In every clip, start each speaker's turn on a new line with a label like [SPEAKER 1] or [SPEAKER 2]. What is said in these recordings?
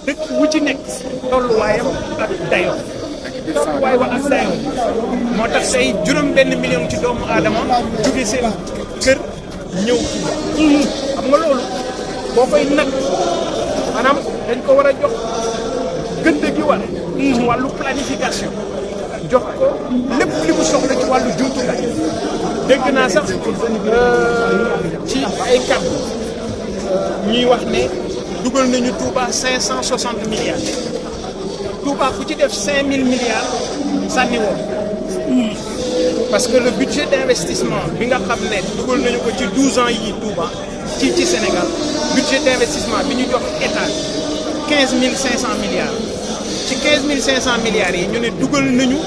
[SPEAKER 1] dëkk wu ci nekk tolluwaayam ak dayoo tolluwaay wa ak dayoo moo tax say juróom-benn million ci doomu aadama jóge seen kër ñëw xam nga loolu boo koy nag maanaam dañ ko war a jox gëdd gi war ci wàllu planification jox ko lépp li mu soxla ci wàllu jumtukaay dégg naa sax ci ay kàddu ñuy wax ne dugal nañu Touba 560 milliards Touba ku ci def 5000 milliards sànni woon parce que le budget d'investissement bi nga xam ne dugal nañu ko ci 12 ans yi Touba ci Sénégal budget d'investissement bi ñu jox état 15 500 milliards ci 15 500 milliards yi ñu ne dugal nañu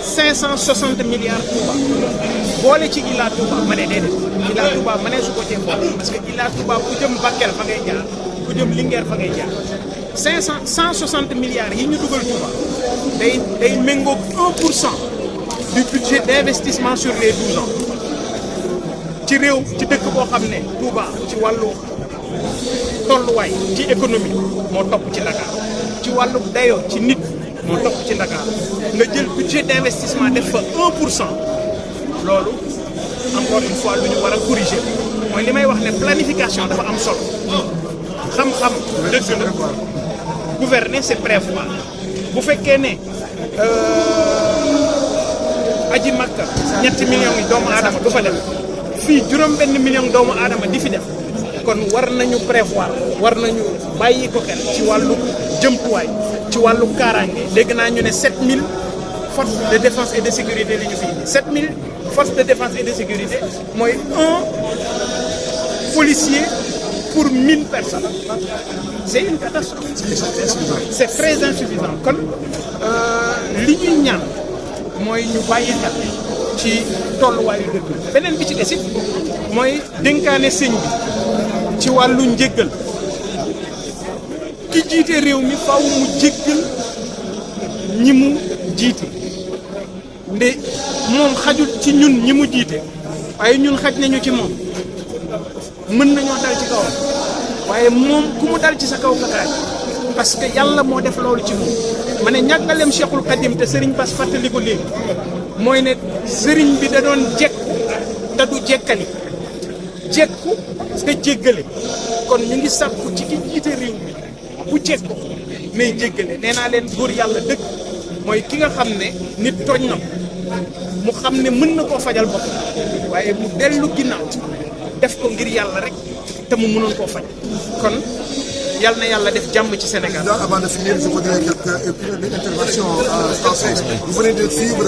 [SPEAKER 1] 560 milliards Touba boole ci Ila Touba ma ne déedéet Ila Touba ma ne su ko cee boole parce que Ila Touba ku jëm Bakel fa ngay jaar ku jëm Linguère fa ngay jaar 160 milliards yi ñu dugal Touba day méngoog 1% du budget d'investissement sur les 12 ans ci réew ci dëkk boo xam ne Touba ci wàllu tolluwaay ci économie moo topp ci Dakar ci wàllu dayoo ci nit moo topp ci Dakar nga jël budget d'investissement def fa 1% loolu encore une fois lu ñu war a corriger mooy li may wax ne planification dafa am solo xam-xam dëgg la gouverner c'est prévoir bu fekkee ne aji Makka ñetti millions yi doomu aadama du fa def fii juróom-benn million doomu aadama di fi def kon war nañu prévoir war nañu bàyyi ko xel ci wàllu jëmtuwaay ci wàllu kaaraange dégg naa ñu ne 7000 forces de défense et de sécurité li ñu fi indi 7000 forces de défense et de sécurité mooy un policier pour 1000 personnes c'est une catastrophe c'est très insuffisant kon li ñuy ñaan mooy ñu bàyyi xel ci tolluwaayu dëkk beneen bi ci desit mooy dénkaane sëñ bi ci wàllu njéggal ki jiite réew mi faaw mu jéggal ñi mu jiite nde moom xajul ci ñun ñi mu jiite waaye ñun xaj nañu ci moom mën nañoo dal ci kawam waaye moom ku mu dal ci sa kaw kakaay parce que yàlla moo def loolu ci moom ma ne ñàggaleem Cheikhul Khadim te Serigne Bass fàttali ko léegi mooy ne Serigne bi da doon jekku te du jekkali jekku te jéggale kon ñu ngi sàkku ci ki jiite réew mi bu jekku mais jéggale nee naa leen góor yàlla dëgg mooy ki nga xam ne nit tooñ na mu xam ne mën na koo fajal bopp waaye mu dellu ginnaaw def ko ngir yàlla rek te mu mënoon koo faj kon yàlla na yàlla def jàmm ci Sénégal.
[SPEAKER 2] Avant de finir, je voudrais quelques interventions françaises. Vous venez de suivre